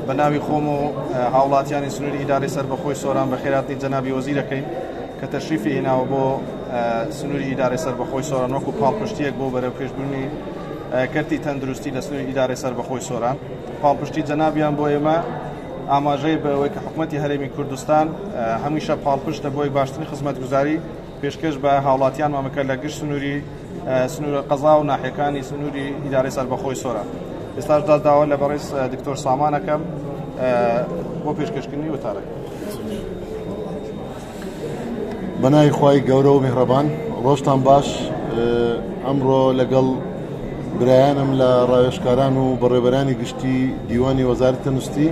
بە ناوی خۆم و هاوڵاتیانی سنووری ئیدارەی سەربەخۆی سۆران بەخێرهاتنی جەنابی وەزیر دەکەین کە تەشریفی هێناوە بۆ سنووری ئیدارەی سەربەخۆی سۆران وەکو پاڵپشتیەک بۆ بەرەوپێشبردنی کەرتی تەندروستی لە سنووری ئیدارەی سەربەخۆی سۆران. پاڵپشتی جەنابیان بۆ ئێمە ئاماژەیە بە ئەوەی کە حکومەتی هەرێمی کوردستان هەمیشە پاڵپشتە بۆی باشترین خزمەتگوزاری پێشکەش بە هاوڵاتیانمان بکات لە گشت سنووری سنوورە قەزا و ناحیەکانی سنووری ئیدارەی سەربەخۆی سۆران. ئێستاش دا داوا لە بەڕێز دکتۆر سامان ئەکەم بۆ پێشکەشکردنی وتارەکە. بە ناوی خوای گەورە و میهرەبان. ڕۆژتان باش. ئەمڕۆ لەگەڵ برایانم لە ڕاوێژکاران و بەڕێوەبەرانی گشتی دیوانی وەزارەتی تەندروستی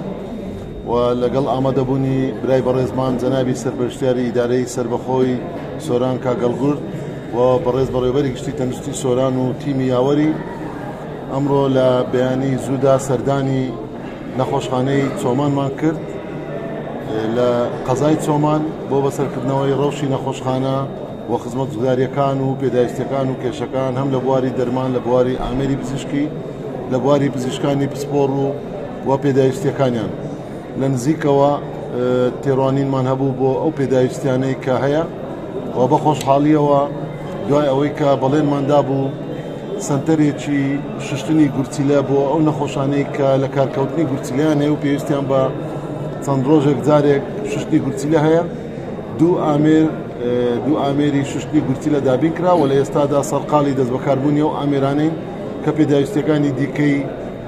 و لەگەڵ ئامادەبوونی برای بەڕێزمان جەنابی سەرپەرشتیاری ئیدارەی سەربەخۆی سۆران کاک گەڵگورد و بەڕێز بەڕێوەبەری گشتی تەندروستی سۆران و تیمی یاوەری ئەمڕۆ لە بەیانی زوودا سەردانی نەخۆشخانەی چۆمانمان کرد لە قەزای چۆمان بۆ بەسەرکردنەوەی ڕەوشی نەخۆشخانە و خزمەتگوزاریەکان و پێداویستیەکان و کێشەکان هەم لە بواری دەرمان لە بواری ئامێری پزیشکی لە بواری پزیشکانی پسپۆڕ و و پێداویستیەکانیان لە نزیکەوە تێڕوانینمان هەبوو بۆ ئەو پێداویستیانەی کە هەیە و بە خۆشحاڵیەوە دوای ئەوەی کە بەڵێنمان دابوو سەنتەرێکی شوشتنی گورچیلە بۆ ئەو نەخۆشانەی کە لە کارکەوتنی گورچیلیان هەیە و پێویستیان بە چەند ڕۆژێک جارێک شوشتنی گورچیلە هەیە دوو ئامێر دوو ئامێری شوشتنی گورچیلە دابین کرا و لە ئێستادا سەرقاڵی دەستبەکاربوونی ئەو ئامێرانەین کە پێداویستیەکانی دیکەی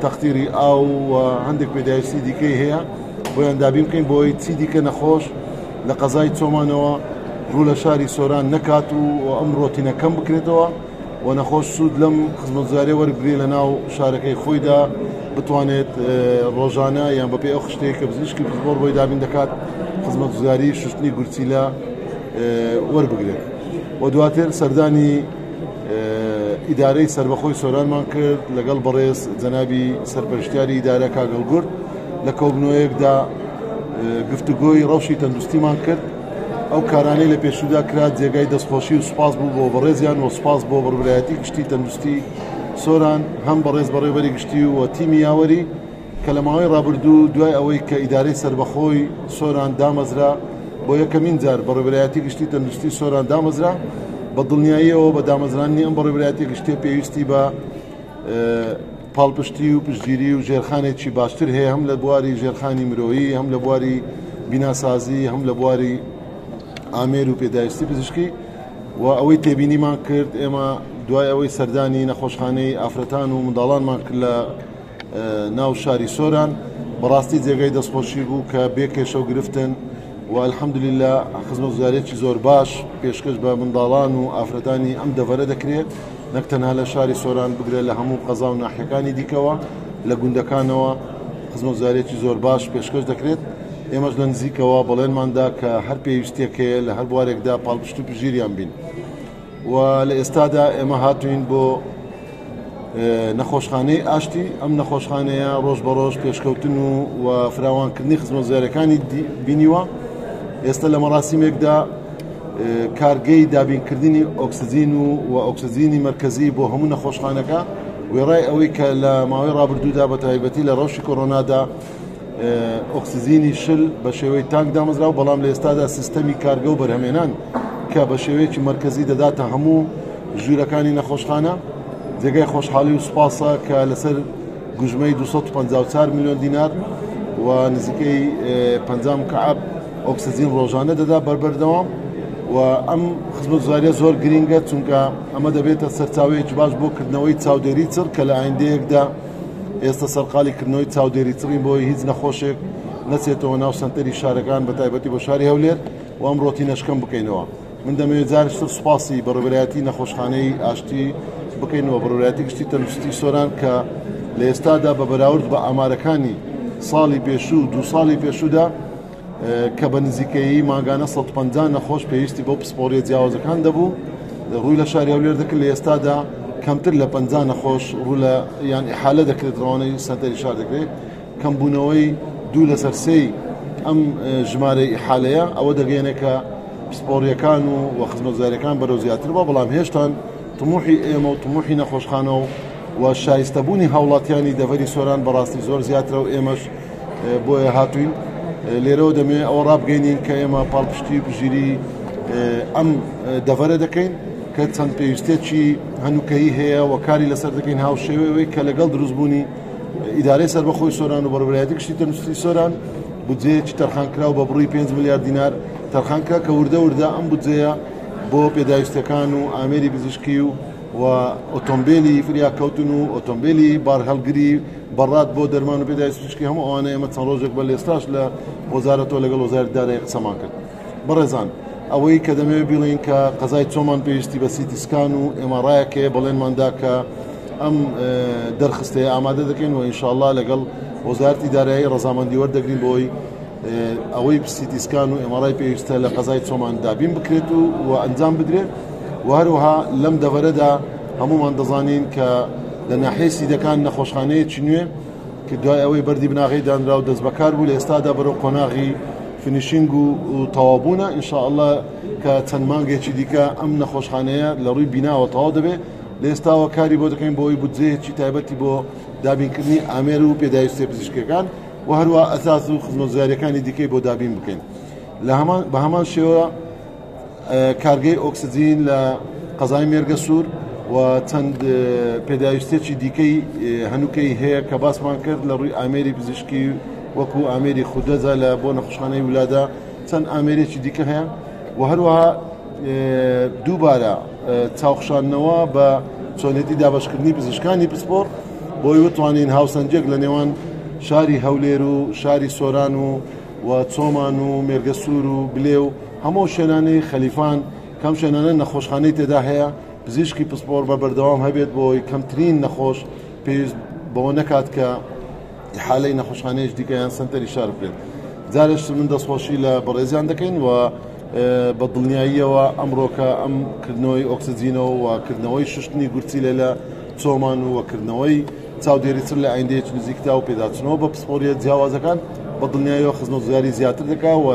تەختیری ئاو و هەندێک پێداویستی دیکەی هەیە بۆیان دابین بکەین بۆی چی دیکە نەخۆش لە قەزای چۆمانەوە ڕوو لە شاری سۆران نەکات و ئەم ڕۆتینە کەم بکرێتەوە و نەخۆش سوود لەم خزمەتگوزاریە وەربگرێ لە ناو شارەکەی خۆیدا بتوانێت ڕۆژانە یان بەپێی ئەو خشتەیە کە پزیشکی پسپۆڕ بۆی دابین دەکات خزمەتگوزاری شوشتنی گورچیلە وەربگرێت و دواتر سەردانی ئیدارەی سەربەخۆی سۆرانمان کرد لەگەڵ بەڕێز جەنابی سەرپەرشتیاری ئیدارە کاک هەڵگورد لە کۆبنەوەیەکدا گفتوگۆی ڕەوشی تەندروستیمان کرد ئەو کارانەی لە پێشوودا کرا جێگای دەستخۆشی و سوپاس بوو بۆ بەڕێزیان و سوپاس بۆ بەڕێوەبەرایەتی گشتی تەندروستی سۆران هەم بەڕێز بەڕێوەبەری گشتی و تیمی یاوەری کە لە ماوەی ڕابردوو دوای ئەوەی کە ئیدارەی سەربەخۆی سۆران دامەزرا بۆ یەکەمین جار بەڕێوەبەرایەتی گشتی تەندروستی سۆران دامەزرا بە دڵنیاییەوە بە دامەزراندنی ئەم بەڕێوەبەرایەتی گشتیە پێویستی بە پاڵپشتی و پشتگیری و ژێرخانێکی باشتر هەیە هەم لە بواری ژێرخانی مرۆیی هەم لە بواری بیناسازی هەم لە بواری ئامێر و پێداویستی پزیشکی و ئەوەی تێبینیمان کرد ئێمە دوای ئەوەی سەردانی نەخۆشخانەی ئافرەتان و منداڵانمان کرد لە ناو شاری سۆران بەڕاستی جێگای دەستخۆشی بوو کە بێ کێشە و گرفتن و الحمدللە خزمەتگوزاریەکی زۆر باش پێشکەش بە منداڵان و ئافرەتانی ئەم دەڤەرە دەکرێت نەک تەنها لە شاری سۆران بگرە لە هەموو قەزا و ناحیەکانی دیکەوە لە گوندەکانەوە خزمەتگوزاریەکی زۆر باش پێشکەش دەکرێت ئێمەش لە نزیکەوە بەڵێنماندا کە هەر پێویستیەک هەیە لە هەر بوارێکدا پاڵپشت و پژیریان بین و لە ئێستادا ئێمە هاتوین بۆ نەخۆشخانەی ئاشتی ئەم نەخۆشخانەیە ڕۆژ بە ڕۆژ پێشکەوتن و و فراوانکردنی خزمەتگوزاریەکانی بینیوە ئێستا لە مەراسیمێکدا کارگەی دابینکردنی ئۆکسجین و و ئۆکسجینی مرکزی بۆ هەموو نەخۆشخانەکە وێڕای ئەوەی کە لە ماوەی ڕابردوودا بە تایبەتی لە ڕەوشی کۆرۆنادا ئۆکسجینی شل بە شێوەی تانک دامەزراوە، بەڵام لە ئێستادا سیستەمی کارگە و بەرهەمێنان کە بە شێوەیەکی مەرکەزی دەداتە هەموو ژوورەکانی نەخۆشخانە، جێگای خۆشحاڵی و سوپاسە کە لەسەر گوژمەی 254 ملیۆن دینار و نزیکەی 50 مکعب ئۆکسجین ڕۆژانە دەدا بەربەردەوام و ئەم خزمەتگوزاریە زۆر گرینگە چونکە ئەمە دەبێتە سەرچاوەیەکی باش بۆ کردنەوەی چاودێری چڕ کە لە ئایندەیەکدا ئێستا سەرقاڵی کردنەوەی چاودێری چڕین بۆی هیچ نەخۆشێک نەچێتەوە ناو سەنتەری شارەکان بە تایبەتی بۆ شاری هەولێر و ئەم ڕۆتینەش کەم بکەینەوە من دەمەوێت جارێکی تر سوپاسی بەڕێوەبەرایەتی نەخۆشخانەی ئاشتی بکەین و بەڕێوەبەرایەتی گشتی تەندروستی سۆران کە لە ئێستادا بە بەراورد بە ئامارەکانی ساڵی پێشوو دوو ساڵی پێشوودا کە بە نزیکەیی مانگانە 150 نەخۆش پێویستی بۆ پسپۆڕیە جیاوازەکان دەبوو ڕووی لە شاری هەولێر دەکرد لە ئێستادا کەمتر لە 50 نەخۆش ڕوو لە یان ئیحالە دەکرێت ڕەوانەی سەنتەری شار دەکرێت کەمبوونەوەی دوو لەسەر سێی ئەم ژمارەی ئیحالەیە ئەوە دەگەیەنێ کە پسپۆڕیەکان و و خزمەتگوزاریەکان بەرەو زیاتر بووە بەڵام هێشتان طموحی ئێمە و طموحی نەخۆشخانە و و شایستەبوونی هاوڵاتیانی دەڤەری سۆران بەڕاستی زۆر زیاترە و ئێمەش بۆیە هاتوین لێرەوە دەمێ ئەوە ڕابگەینین کە ئێمە پاڵپشتی و پژیری ئەم دەڤەرە دەکەین کە چەند پێویستێکی هەنووکەیی هەیە و کاری لەسەر دەکەین هاوشێوەی کە لەگەڵ دروستبوونی ئیدارەی سەربەخۆی سۆران و بەڕێوەبەرایەتی گشتی تەندروستی سۆران بودجەیەکی تەرخانکراو بە بڕی 5 ملیار دینار تەرخان کرا کە وردە وردە ئەم بودجەیە بۆ پێداویستەکان و ئامێری پزیشکی و و ئۆتۆمبیلی فریاکەوتن و ئۆتۆمبیلی بارهەڵگری بەڕات بۆ دەرمان و پێداویستی پزیشکی هەموو ئەوانە ئێمە چەند ڕۆژێک بە لێستاش لە وەزارەتەوە لەگەڵ وەزارەتی دارایی قسەمان کرد. بەڕێزان ئەوەی کە دەمەوێت بیڵێین کە قەزای چۆمان پێویستی بە سیتی سکان و ئێماڕایەک هەیە بەڵێنمان دا کە ئەم دەرخستەیە ئامادە دەکەین و ئینشاءاللە لەگەڵ وەزارەتی دارایی ڕەزامەندی وەردەگرین بۆی ئەوەی سیتی سکان و ئێماڕای پێویستە لە قەزای چۆمان دابین بکرێت و و ئەنجام بدرێت و هەروەها لەم دەڤەرەدا هەمومان دەزانین کە لە ناحیەی سیدەکان نەخۆشخانەیەکی نوێ کە دوای ئەوەی بەردی بناغەی دانرا و دەستبەکار بوو لە ئێستادا بەرەو قۆناغی finishing و تەواوبوونە ان شاء اللە کە چەند مانگێکی دیکە ئەم نەخۆشخانەیە لە ڕووی بیناوە تەواو دەبێت لە ئێستاوە کاری بۆ دەکەین بۆ ئەوەی بودجەیەکی تایبەتی بۆ دابینکردنی ئامێر و پێداویستیە پزیشکیەکان و هەروە ئەساس و خزمەتگوزاریەکانی دیکەی بۆ دابین بکەین لە هەمان بە هەمان شێوە کارگەی ئۆکسجین لە قەزای مێرگەسوور و چەند پێداویستێکی دیکەی هەنووکەی هەیە کە باسمان کرد لە ڕووی ئامێری پزیشکی وەکو ئامێری خودەزە لە بۆ نەخۆشخانەی ولادە چەند ئامێرێکی دیکە هەیە و هەروەها دووبارە چاوخشاندنەوە بە چۆنێتی دابشکردنی پزیشکانی پسپۆر بۆی بتوانین هاوسەنجێک لە نێوان شاری هەولێر و شاری سۆران و و چۆمان و مێرگەسوور و بلێ و هەموو شوێنانەی خەلیفان کەم شوێنانە نەخۆشخانەی تێدا هەیە پزیشکی پسپۆر بە بەردەوام هەبێت بۆی کەمترین نەخۆش پێویست بەوە نەکات کە حالەی نەخۆشخانەیەش دیکە یان سنتەری شار بکرێت جارێش من دەستخۆشی لە بەڕێزیان دەکەین و بە دڵنیاییەوە ئەمڕۆکە ئەم کردنەوەی ئۆکسجینەوە و کردنەوەی شوشتنی گورچیلە لە چۆمان و کردنەوەی چاودێری چڕ لە ئایندەیەکی نزیکدا و پێداچوونەوە بە پسپۆریە جیاوازەکان بە دڵنیاییەوە خزمەتگوزاری زیاتر دەکا و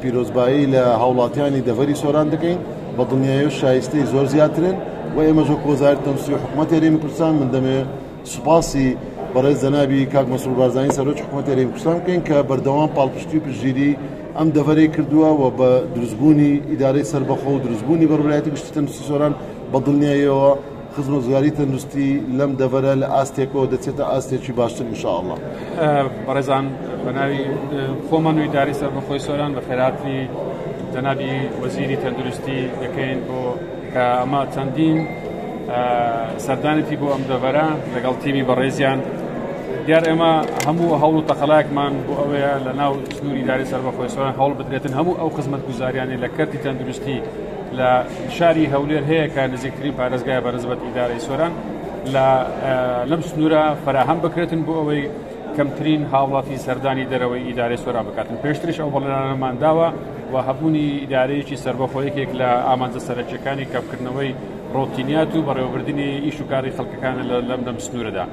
پیرۆزبایی لە هاوڵاتیانی دەڤەری سۆران دەکەین بە دڵنیایی و شایستەی زۆر زیاترن و ئێمە وەک وەزارەتی تەندروستی و حکوومەتی هەرێمی کوردستان من دەمەوێت سوپاسی بەڕێز جەنابی کاک مەسرور بارزانی سەرۆکی حکوومەتی هەرێمی کوردستان بکەین کە بەردەوام پاڵپشتی و پشتگیری ئەم دەڤەرەی کردووە و بە دروستبوونی ئیدارەی سەربەخۆ و دروستبوونی بەڕێوەبەرایەتی گشتی تەندروستی سۆران بە دڵنیاییەوە خزمەتگوزاری تەندروستی لەم دەڤەرە لە ئاستێکەوە دەچێتە ئاستێکی باشتر ان شاء اللە. بەڕێزان بەناوی خۆمان و ئیدارەی سەربەخۆی سۆران بە خێراتنی جەنابی وەزیری تەندروستی دەکەین بۆ کە ئەمە چەندین سەردانێتی بۆ ئەم دەڤەرە لەگەڵ تیمی بەڕێزیان دیار ئێمە هەموو هەوڵ و تەقەلایەکمان بۆ ئەوەیە لە ناو سنووری ئیدارەی سەربەخۆی سۆران هەوڵ بدرێتن هەموو ئەو خزمەتگوزاریانەی لە کەرتی تەندروستی لە شاری هەولێر هەیە کە نزیکترین پارێزگای بە نسبەت ئیدارەی سۆران لە لەم سنوورە فراهەم بکرێتن بۆ ئەوەی کەمترین هاوڵاتی سەردانی دەرەوەی ئیدارەی سۆران بکاتن پێشتریش ئەو بەڵێنانەمان داوە و هەبوونی ئیدارەیەکی سەربەخۆ یەکێک لە ئامانجە سەرەکیەکانی کەمکردنەوەی ڕۆتینیات و بەڕێوەبردنی ئیش و کاری خەڵکەکانە لەم لەم سنوورەدا.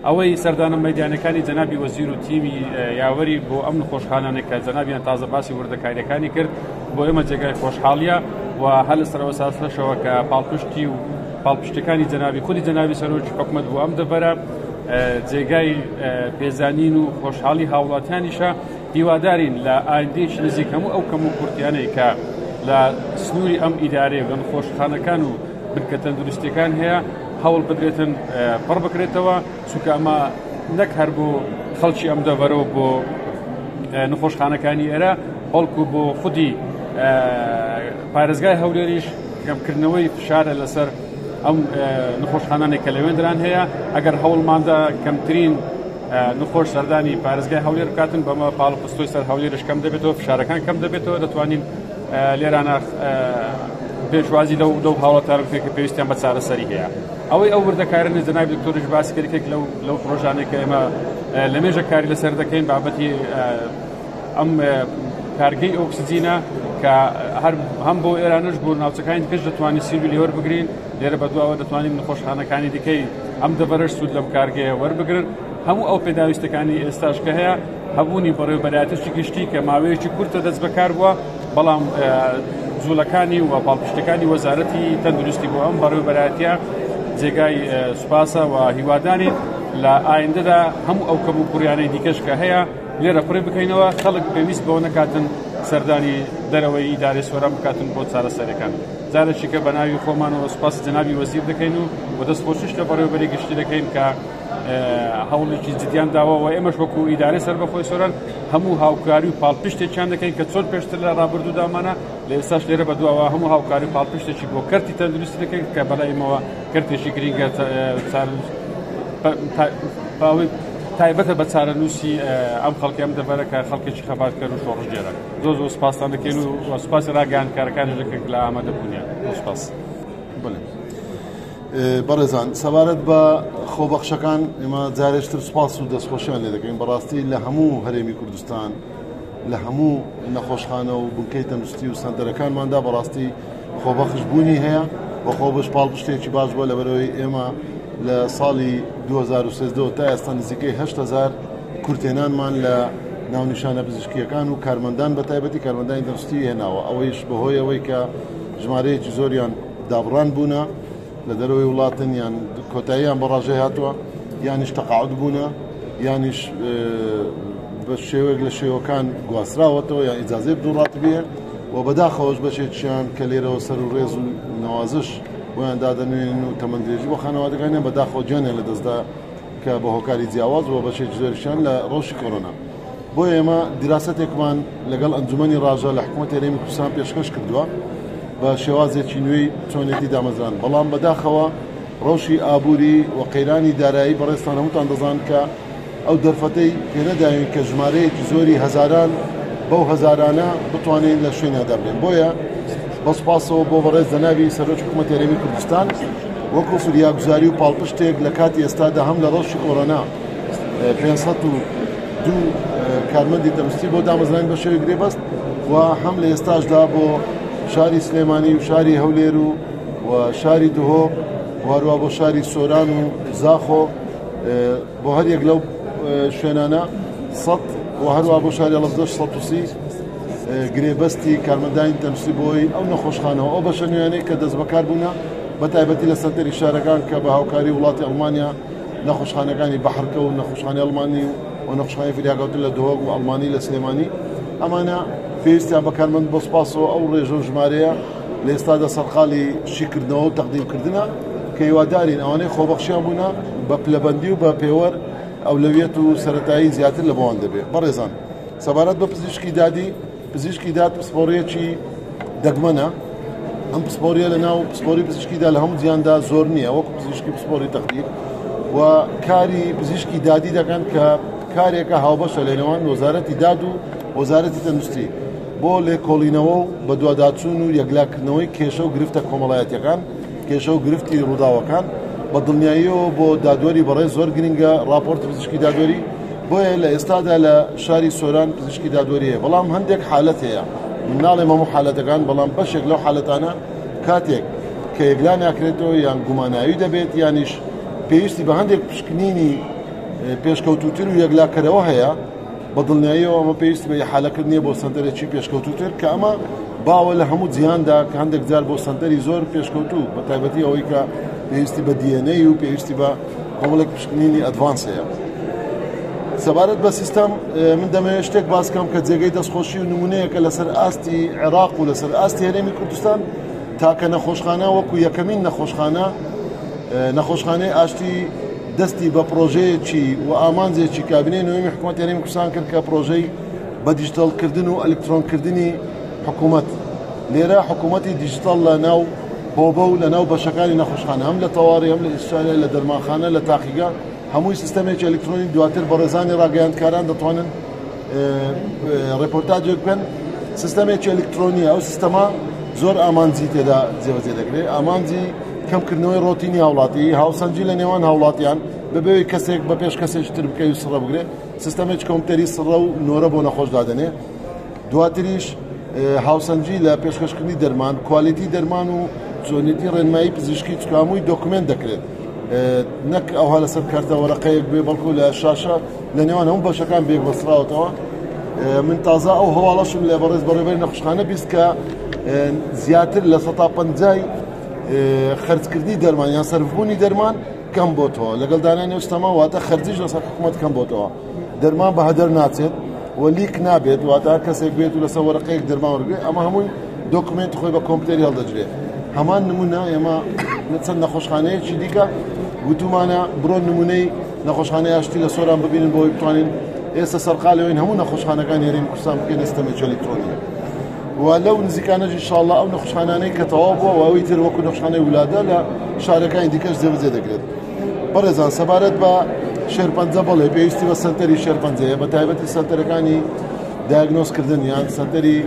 ئەوەی سەردانە مەیدانەکانی جەنابی وەزیر و تیمی یاوەری بۆ ئەم نەخۆشخانانە کە جەنابیان تازە باسی وردەکاریەکانی کرد بۆ ئێمە جێگای خۆشحاڵیە و هەر لەسەر ئەو ئەساسەشەوە کە پاڵپشتی و پاڵپشتەکانی جەنابی خودی جەنابی سەرۆکی حکومەت بۆ ئەم دەڤەرە جێگای پێزانین و خۆشحاڵی هاوڵاتیانیشە هیوادارین لە ئایندەیەکی نزیک هەموو ئەو کەم و کورتیانەی کە لە سنووری ئەم ئیدارەیە و لە نەخۆشخانەکان و بنکە تەندروستیەکان هەیە هەوڵ بدرێتن پڕ بکرێتەوە چونکە ئەمە نەک هەر بۆ خەڵکی ئەم دەڤەرەوە بۆ نەخۆشخانەکانی ئێرە بەڵکو بۆ خودی پارێزگای هەولێریش کەمکردنەوەی فشارە لەسەر ئەم نەخۆشخانانێک کە لەوێندران هەیە ئەگەر هەوڵماندا کەمترین نخۆش سەردانی پارێزگای هەولێر بکاتن بەمە پاڵپستۆی سەر هەولێرش کەم دەبێتەوە فشارەکان کەم دەبێتەوە دەتوانین لێرانە پێشوازی لەو لەو هاوڵاتیانە بکرێت کە پێویستیان بە چارەسەری هەیە ئەوەی ئەو وردەکارانە جەنابی دکتۆریش باسی کرد یەکێک لەو لەو پرۆژانەی کە ئێمە لە مێژە کاری لەسەر دەکەین بابەتی ئەم کارگەی ئۆکسجینە کە هەر هەم بۆ ئێرانش بۆ ناوچەکانی دیکەش دەتوانین سیروی لێوەر بگرین لێرە بەدواوە دەتوانین نەخۆشخانەکانی دیکەی ئەم دەڤەرەش سوود لەم کارگەیە وەربگرن هەموو ئەو پێداویستەکانی ئێستاش کە هەیە هەبوونی بەڕێوەبەرایەتیی گشتی کە ماوەیەکی کورتە دەست بەکار بووە بەڵام جوڵەکانی و پاڵپشتەکانی وەزارەتی تەندروستی بۆ ئەم بەڕێوەبەرایەتیە جێگای سوپاسە و هیوادارین لە ئایندەدا هەموو ئەو کەم و کوڕیانەی دیکەش کە هەیە لێرە پڕی بکەینەوە، خەڵک پێویست بەوە نەکاتن سەردانی دەرەوەی ئیدارەی سۆران بکاتن بۆ چارەسەریەکان. جارێکی کە بە ناوی خۆمانەوە سوپاسی جەنابی وەزیر دەکەین و دەستخۆشیش لە بەڕێوەبەری گشتی دەکەین کە هەوڵێکی جدیان داوە و ئێمەش وەکو ئیدارەی سەربەخۆی سۆران هەموو هاوکاری و پاڵپشتێکیان دەکەین کە چۆن پێشتر لە ڕابردوودامانە لە ئێستاش لێرە بەدواوە هەموو هاوکاری و پاڵپشتێکی بۆ کەرتی تەندروستی دەکەین کە بەلای ئێمەوە کەرتێکی گرینگە باوەی تایبەتە بە چارەنووسی ئەم خەڵکی ئەم دەڤەرە کە خەڵکێکی خەباتکەر و شۆڕشگێرە. زۆر زۆر سپاستان دەکەین و سپاسی ڕاگەیاندکارەکانیش دەکەین لە ئامادەبوونیان. زۆر سپاس. بەڵێ بەڕێزان، سەبارەت بە خۆبەخشەکان ئێمە جارێشتر سپاس و دەستخۆشیان لێ دەکەین. بەڕاستی لە هەموو هەرێمی کوردستان لە هەموو نەخۆشخانە و بنکەی تەندروستی و سەنتەرەکانماندا بەڕاستی خۆبەخش بوونی هەیە و خۆبەخش پاڵپشتێکی باش بووە. لەبەرەوەی ئێمە لە ساڵی 2013 تا ئێستا نزیکەی 8000 کورتێنانمان لە ناونیشانە پزیشکیەکان و کارمەندان بە تایبەتی کارمەندانی تەندروستی هێناوە، ئەوەیش بەهۆی ئەوەی کە ژمارەیەکی زۆریان دابڕان بوونە لە دەرەوەی وڵاتن یان کۆتاییان بە ڕاژەی هاتووە یانیش تەقاعد بوونە یانیش بە شێوەیەک لە شێوەکان گواستراوەتەوە یان ئیجازەی بدون ڕاتبیە و بەداخەوەش بەشێکیان کە لێرەوە سەر و ڕێز و نەوازش بۆیان دادەنوێنن و تەمەندرێژی بۆ خانەوادەکانیان بەداخەوە گیانیان لەدەستدا کە بە هۆکاری جیاواز و بەشێکی زۆریشیان لە ڕەوشی کۆرۆنا. بۆیە ئێمە دیراسەتێکمان لەگەڵ ئەنجومەنی ڕاژە لە حکوومەتی هەرێمی کوردستان پێشکەش کردووە بە شێوازێکی نوێی چۆنێتی دامەزران، بەڵام بەداخەوە ڕەوشی ئابووری و قەیرانی دارایی بەڕێزتان هەمووتان دەزان کە ئەو دەرفەتەی پێنەداوین کە ژمارەیەکی زۆری هەزاران بەو هەزارانە بتوانین لە شوێنیان دابنێن. بۆیە بە سوپاسەوە بۆ بەڕێز جەنابی سەرۆکی حکوومەتی هەرێمی کوردستان وەکو فریاگوزاری و پاڵپشتێک لە کاتی ئێستادا هەم لە ڕەوشی کۆرۆنا 502 کارمەندی تەندروستی بۆ دامەزرانی بە شێوەی گرێبەست و هەم لە ئێستاشدا بۆ شاری سلێمانی و شاری هەولێر و شاری دهۆک و هەروە بۆ شاری سۆران و زاخۆ بۆ هەر یەک لەو شوێنانە 100 و هەروە بۆ شاری هەڵەبجەش 130 گرێبەستی کارمەندانی تەندروستی بۆی ئەو نەخۆشخانەوە ئەو بەشە نوێیانەی کە دەست بەکار بوونە بە تایبەتی لە سەنتەری شارەکان کە بە هاوکاری وڵاتی ئەڵمانیا نەخۆشخانەکانی بەحرکە و نەخۆشخانەی ئەڵمانی و نەخۆشخانەی فریاکەوتن لە دهۆک و ئەڵمانی لە سلێمانی ئەمانە پێویستیان بە کارمەند بۆ سپاسەوە ئەو ڕێژە و ژمارەیە لە ئێستادا سەرقاڵی شیکردنەوە و تەقدیمکردنە کە هیوادارین ئەوانەی خۆبەخشیان بوونە بە پلەبەندی و بە پێوەر ئەولەویەت و سەتایی زیاتر لە بۆوان دەبێت. بەڕێزان سەبارەت بە پزیشکی دادی، پزیشکی داد پسپۆڕیەکی دەگمەنە، ئەم پسپۆریە لە ناو پسپۆری پزیشکیدا لە هەموو جیهاندا زۆر نییە وەکو پزیشکی پسپۆری تەخدیر و کاری پزیشکی دادی دەکەن کە کارێکە هاوبەشە لە نێوان وەزارەتی داد و وەزارەتی تەندروستی بۆ لێکۆڵینەوە و بەدواداچوون و یەکلاکردنەوەی کێشە و گرفتە کۆمەڵایەتیەکان، کێشە و گرفتی ڕووداوەکان. بە دڵنیاییەوە بۆ دادوەری بەڕێز زۆر گرنگە ڕاپۆرتی پزیشکی دادوەری، بۆیە لە ئێستادا لە شاری سۆران پزیشکی دادوەری هەیە، بەڵام هەندێک حالەت هەیە، من ناڵێم هەموو حالەتەکان، بەڵام بەشێک لەو حالەتانە کاتێک کە یەکلا ناکرێتەوە یان گوماناوی دەبێت یانیش پێویستی بە هەندێک پشکنینی پێشکەوتووتر و یەکلاکەرەوە هەیە، بە دڵنیاییەوە ئەمە پێویستی بە ئیحالەکردن نییە بۆ سەنتەرێکی پێشکەوتووتر کە ئەمە باوە لە هەموو جیهاندا کە هەندێک جار بۆ سەنتەری زۆر پێشکەوتوو بە تایبەتی ئەوەی کە پێویستی بە DNA و پێویستی بە کۆمەڵێک پشکنینی advance هەیە. سەبارەت بە سیستەم من دەمەوێت شتێک باس کەم کە جێگەی دەستخۆشی و نمونەیەکە لەسەر ئاستی عێراق و لەسەر ئاستی هەرێمی کوردستان تاکە نەخۆشخانە وەکو یەکەمین نەخۆشخانە نەخۆشخانەی ئاشتی دەستی بە پرۆژەیەکی و ئامانجێکی کابینەی نوێمی حکوومەت هەرێمی کوردستان کرد کە پرۆژەی بە دیجیتەڵکردن و ئەلکترۆنکردنی حکوومەت لێرە حکوومەتی دیجیتەڵ لە ناو هۆبە و لە ناو بەشەکانی نەخۆشخانە هەم لە تەواری هەم لە ئیسرائیل لە دەرمانخانە لە تاقیگە هەمووی سیستەمێکی ئەلکترۆنی دواتر بەڕێزانی ڕاگەیاندکاران دەتوانن ڕێپۆرتاجێک بکەن سیستەمێکی ئەلکترۆنیە ئەو سیستەمە زۆر ئامانجی تێدا جێبەجێ دەکرێت ئامانجی کەمکردنەوەی ڕۆتینی هاوڵاتی هاوسەنگی لە نێوان هاوڵاتیان بەبێ کەسێک بە پێش کەسێکی تر بکەوی و سڕە بگرێت سیستەمێکی کۆمپیوتەری سڕە و نۆرە بۆ نەخۆش دادەنێ دواتریش هاوسەنگی لە پێشکەشکردنی دەرمان quality دەرمان و چۆنێتی ڕێنمایی پزیشکی چکامووی document دەکرێت نەک ئەوها لەسەر کارتە وەرەقەیەک بێ بەڵکو لە شاشە لە نێوان هەموو بەشەکان بێک بەسراوەتەوە من تازە ئەو هەواڵەشم لە بەڕێز بەڕێبەری نەخۆشخانە 20 کە زیاتر لە 150 خەرجکردنی دەرمان یان سەرفبوونی دەرمان کەم بۆتەوە. لەگەڵ دانانی ئەو سیستەمە واتە خەرجیش لەسەر حکوومەت کەم بۆتەوە، دەرمان بە هەدەر ناچێت و leak نابێت، واتە هەر کەسێک بێت و لەسەر وەرەقەیەک دەرمان وەرگێت، ئەمە هەمووی document خۆی بە کۆمپیوتەری هەڵدەجرێت. هەمان نمونە ئێمە لە چەند نەخۆشخانەیەکی دیکە وتومانە بڕۆن نمونەی نەخۆشخانەی ئاشتی لە سۆران ببینن بۆ ئەوەی بتوانین ئێستا سەرقالەوەین هەموو نەخۆشخانەکانی هەرێمی کوردستان بکەینە سیستەمێکی ئەلیکترۆنی. و لەو نزیکانەش ئینشاءڵڵا ئەو نەخۆشخانانەی کە تەواو بووە و ئەوی تر وەکو نەخۆشخانەی ولادە لە شارەکانی دیکەش جێبەجێ دەکرێت. بەڕێزان سەبارەت بە شێرپەنجە، بەڵێ پێویستی بە سەنتەری شێرپەنجەیە، بە تایبەتی سەنتەرەکانی دیاگنۆزکردن یان سەنتەری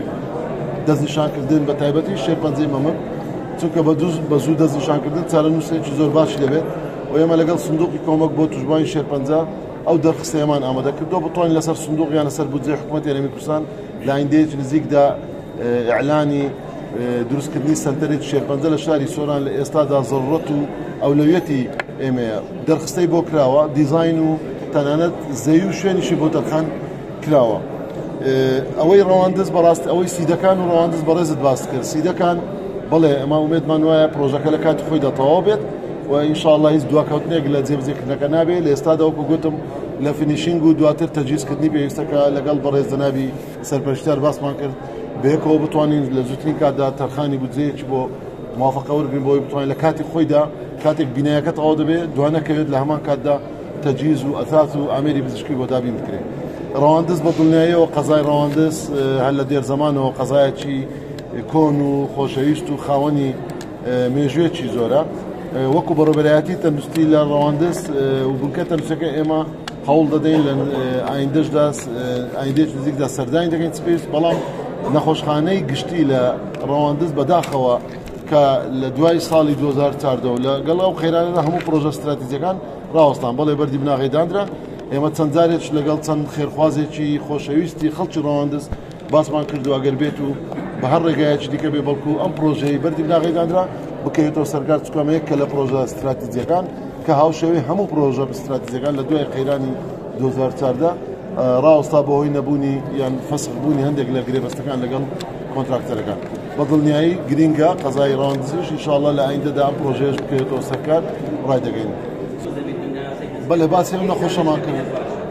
دەستنیشانکردن، بە تایبەتی شێرپەنجەی مەمک، چونکە بە زوو دەستنیشانکردن چارەنووسێکی زۆر باشی دەبێت. و ئێمە لەگەڵ سندوقی کۆمەک بۆ توشبووانی شێرپەنجە ئەو دەرخستەیەمان ئامادە کردووە بتوانین لەسەر سندوق یان لەسەر بودجەی حکوومەتی هەرێمی کوردستان لە ئایندەیەکی نزیکدا ئیعلانی دروستکردنی سەنتەرێکی شێرپەنجە لە شاری سۆران لە ئێستادا زەڕورەت و ئەولەویەتی ئێمەیە. دەرخستەی بۆ کراوە، دیزاین و تەنانەت زەوی و شوێنیشی بۆ تەرخان کراوە. ئەوەی ڕەواندز بەڕاست ئەوەی سیدەکان و ڕەواندز بەڕێزت باس کرد، سیدەکان بەڵێ ئەمە ئومێدمان وایە پرۆژەکە لە کاتی خۆیدا تەواو بێت و ئینشاءڵڵا هیچ دواکەوتنێک لە جێبەجێکردنەکە نابێت. لە ئێستادا وەکو گوتم لە finishing و دواتر تەجهیزکردنی پێویستەکە لەگەڵ بەڕێز جەنابی سەرپەرشتیار باسمان کرد، بەیەکەوە بتوانین لە زووترین کاتدا تەرخانی بودجەیەکی بۆ موافقە وەرگرین بۆ ئەوەی بتوانین لە کاتی خۆیدا کاتێک بینایەکە تەواو دەبێت دوانەکەوێت لە هەمان کاتدا تەجهیز و ئەساس و ئامێری پزیشکی بۆ دابین بکرێت. ڕەواندز بە دڵنیاییەوە قەزای ڕەواندز هەر لە دێر زەمانەوە قەزایەکی کۆن و خۆشەویست و خاوەنی مێژوێکی زۆرە. وەکو بەڕێوەبەرایەتی تەندروستی لە ڕەواندز و بنکە تەندروستیەکە ئێمە هەوڵ دەدەین لە ئایندەشدا ئایندەیەکی نزیکدا سەردانی دەکەین چ پێویست، بەڵام نەخۆشخانەی گشتی لە ڕەواندز بەداخەوە کە لە دوای ساڵی 2014 لەگەڵ ئەو قەیرانەدا هەموو پرۆژە ستراتیجیەکان ڕاوەستان. بەڵێ بەردی بناغەی دانرا، ئێمە چەند جارێک لەگەڵ چەند خێرخوازێکی خۆشەویستی خەڵکی ڕەواندز باسمان کردو ئەگەر بێت و بە هەر ڕێگایەکی دیکە بێ بەڵکو ئەم پرۆژەی بەردی بناغەی دانرا بکەوێتەوە سەرکار، چونکە یەکە لە پرۆژە ستراتیجیەکان کە هاوشێوەی هەموو پرۆژە ستراتیجیەکان لە دوای قەیرانی 2014 ڕاوەستا بەهۆی نەبوونی یان فەسخ بوونی هەندێک لە گرێبەستەکان لەگەڵ کۆنتراکتەرەکان. بە دڵنیایی گرینگە قەزای ڕەواندزیش ئینشاءڵڵا لە ئایندەدا ئەم پرۆژەیەش بکەوێتەوە سەرکار ڕایدەگەین. بەڵێ باسی ئەو نەخۆشەمان کرد،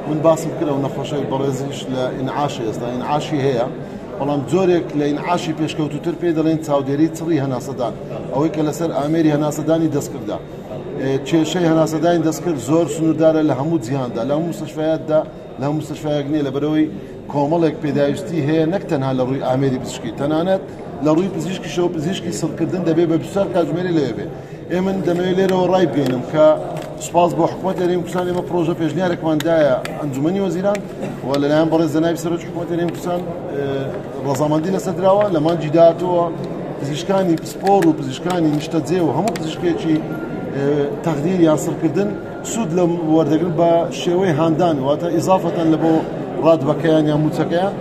من باسم کرد ئەو نەخۆشەی بەڕێزیش لە ئینعاش ئێستا ئینعاشی هەیە، بەڵام جۆرێک لە ئینعاشی پێشکەوتوتر پێی دەڵێن چاودێری چڕی هەناسەدان، ئەوەی کە لەسەر ئامێری هەناسەدانی دەستکردە. کێشەی هەناسەدانی دەستکرد زۆر سنووردارە لە هەموو جیهاندا، لە هەموو مستشفیاتدا، لە هەموو مستشفیایەک نییە، لەبەرەوەی کۆمەڵێک پێداویستی هەیە نەک تەنها لە ڕووی ئامێری پزیشکی، تەنانەت لە ڕووی پزیشکیشەوە پزیشکی سڕکردن دەبێت بە 24 کاتژمێری لەوێ بێ. ئێمە دەمەوێت لێرەوە ڕای بگەینم کە سوپاس بۆ حکوومەت هەرێمی کوردستان، ئێمە پرۆژە پێشنیارێکمان دایە ئەنجومەنی وەزیران و لەلایەن بەڕێز جەنابی سەرۆکی حکوومەت هەرێمی کوردستان ڕەزامەندی لەسەر دراوە. لە مانگی داهاتووە پزیشکانی پسپۆر و پزیشکانی نیشتەجێ و هەموو پزیشکێکی تەقدیر یان سڕکردن سوود لە وەردەگرن بە شێوەی هاندان، واتە ئیزافەتەن لە بۆ ڕاتبەکەیان یان موچەکەیان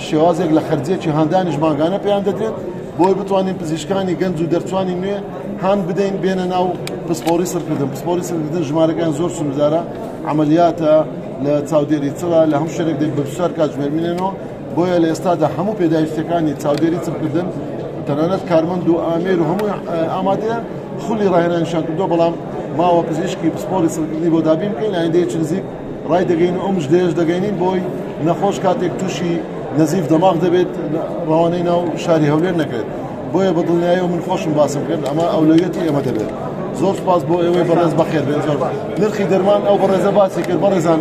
شێوازێک لە خەرجێکی هاندانیش مانگانە پێیان دەدرێت بۆی بتوانین پزیشکانی گەنج و دەرچوانی نوێ هان بدەین بێنە ناو پسپۆری سڕکردن. پسپۆری سڕکردن ژمارەکان زۆر سنووردارە، عملیاتە لە چاودێری چڕە لە هەموو شوێنێک دەبێت بە 24 کاتژمێر بمێنەوە. بۆیە لە ئێستادا هەموو پێداویستیەکانی چاودێری چڕکردن تەنانەت کارمەند و ئامێر و هەموو ئامادەیە، خولی ڕاهێنانیشان کردووە، بەڵام ماوە پزیشکی پسپۆری سڕکردنی بۆ دابین بکەین. لە ئایندەیەکی نزیک ڕای دەگەین و ئەو مژدەیەش دەگەینین بۆی نەخۆش کاتێک تووشی نەزیف دەماغ دەبێت ڕەوانەی ناو شاری هەولێر نەکرێت. بۆیە بە دڵنیاییەوە من خۆشم باسم کرد ئەمە ئەولەویەتی ئێمە دەبێت. زۆر سپاس بۆ ئێوەی بەڕێز، بەخێر بێن. زۆر نرخی دەرمان ئەو بەڕێزە باسی کرد. بەڕێزان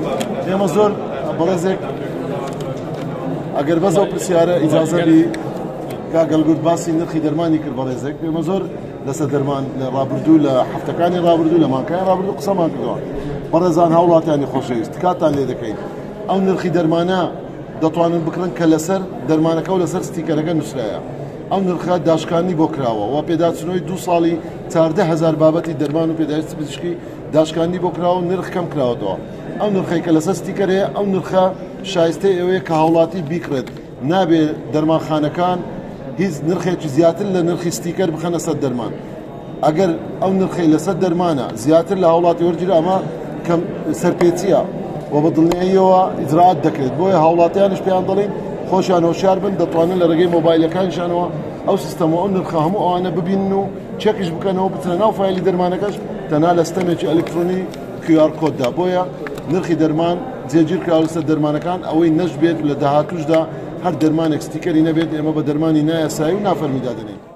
ئێمە زۆر بەڕێزێک ئەگەر بەس ئەو پرسیارە ئیجازە بی کاک گەلگورد باسی نرخی دەرمانی کرد بەڕێزێک. ئێمە زۆر لەسەر دەرمان لە ڕابردوو لە هەفتەکانی ڕابردوو لە مانگەکانی ڕابردوو قسەمان کردووە. بەڕێزان هاوڵاتیانی خۆشەویست تکاتان لێ دەکەین ئەو نرخی دەرمانە دەتوانن بکڕن کە لەسەر دەرمانەکە و لەسەر ستیکەرەکە نووسرایە. ئەو نرخە داشکاندنی بۆ کراوە و پێداچنەوەی 2 ساڵی 14,000 بابەتی دەرمان و پێداویستی پزیشکی داشکاندنی بۆ کراوە و نرخ کەم کراوەتەوە. ئەو نرخەی کە لەسەر ستیکەر هەیە ئەو نرخە شایستەی ئەوەیە کە هاوڵاتی بیکڕێت. نابێ دەرمانخانەکان هیچ نرخێکی زیاتر لە نرخی ستیکەر بخەنە سەر دەرمان. ئەگەر ئەو نرخەی لەسەر دەرمانە زیاتر لە هاوڵاتی وەرگیرا ئەمە کەم سەرپێچیە و بە دڵنیاییەوە ئیجرائات دەکرێت. بۆیە هاوڵاتیانش پێیان دەڵێن خۆشیان هۆشیار بن، دەتوانن لە ڕێگەی مۆبایلەکانیشانەوە ئەو سیستەم و ئەو نرخە هەموو ئەوانە ببینن و چێکیش بکەنەوە بچنە ناو فایلی دەرمانەکەش تەنها لە ستەمێکی ئەلکترۆنی QR کۆددا. بۆیە نرخی دەرمان جێگیر کراوە لەسەر دەرمانەکان، ئەوەی نەشبێت لە داهاتووشدا هەر دەرمانێک ستیکەری نەبێت ئێمە بە دەرمانی نایاسایی و نافەرمی دادەنێین.